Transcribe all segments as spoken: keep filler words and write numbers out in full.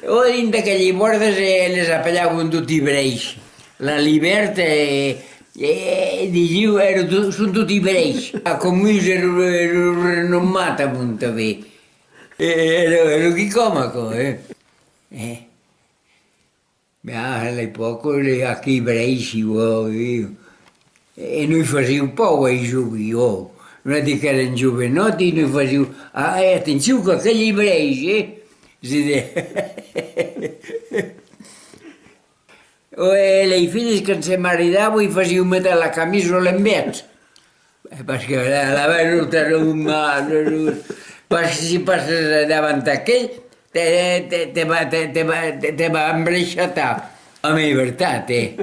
O dins d'aquelei bòrdas, eh, les apelavan toti brèis. La Libèrta, eh, eh, disiu, èra to-, son toti brèis. A Comus èra, èra renomat amont tanben. Eh, èra, èra quicòm, aquò, eh. Eh. Ah, a l'epòca, le, aquí brèis, si vòl, eh. E nos fasiu paur, ai jovi, ò. Noati qu'èrem jovenòti, nos fasiu: «Ah, e atencion qu'aquelei brèis, eh!» Se de-, o, e lei filhas, quand se maridava, i fasiu metre la camisa a l'envèrs. E parce que la, la, la, la, parce que si passas davant aquel, te, te, te va, te, te va, te, te va embreishatar. Ò, mès vertat, eh.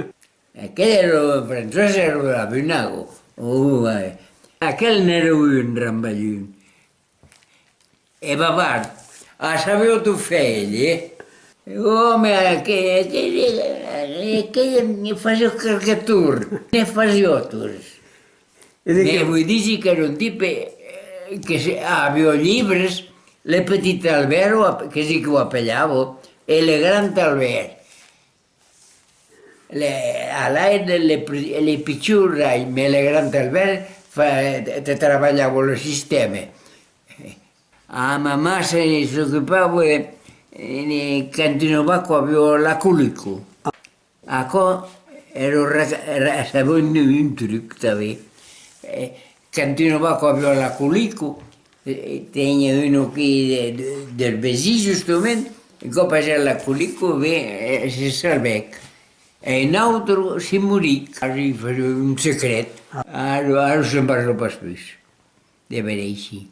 Aquel èra, François èra de la Bunago. Oh, eh. Aquel n'èra un rambalhon. E bavard. A saber tot fèr, eh? Ò, mès aquel, aquel, aquel ne fasiá qualque torn. Ne fasiá torns. E de... Mès que voi díser qu'èra un tipe, eh, que se, aviá libres, le Petit Albert, o ap-, que si que o apelava, e le Grand Albert. Le, a l'aiga, le pri-, le pichon rai, mès le Grand Albert fa, te, te trabalhava lo sistèma. A mamà se, s'ocupava de, de, quand una vaca aviá la colica. Aquò èra re-, re-, sabe un, un truc tanben. Eh, quand una vaca aviá la colica, eh, teniá un aquí de, de, del vesin, justament, un còp aguèt la colica, ben, eh, se salvèc. E un autre se moric. Ara i fasiá un secret. Ara, ara se'n parla pas pus. De veire aicí.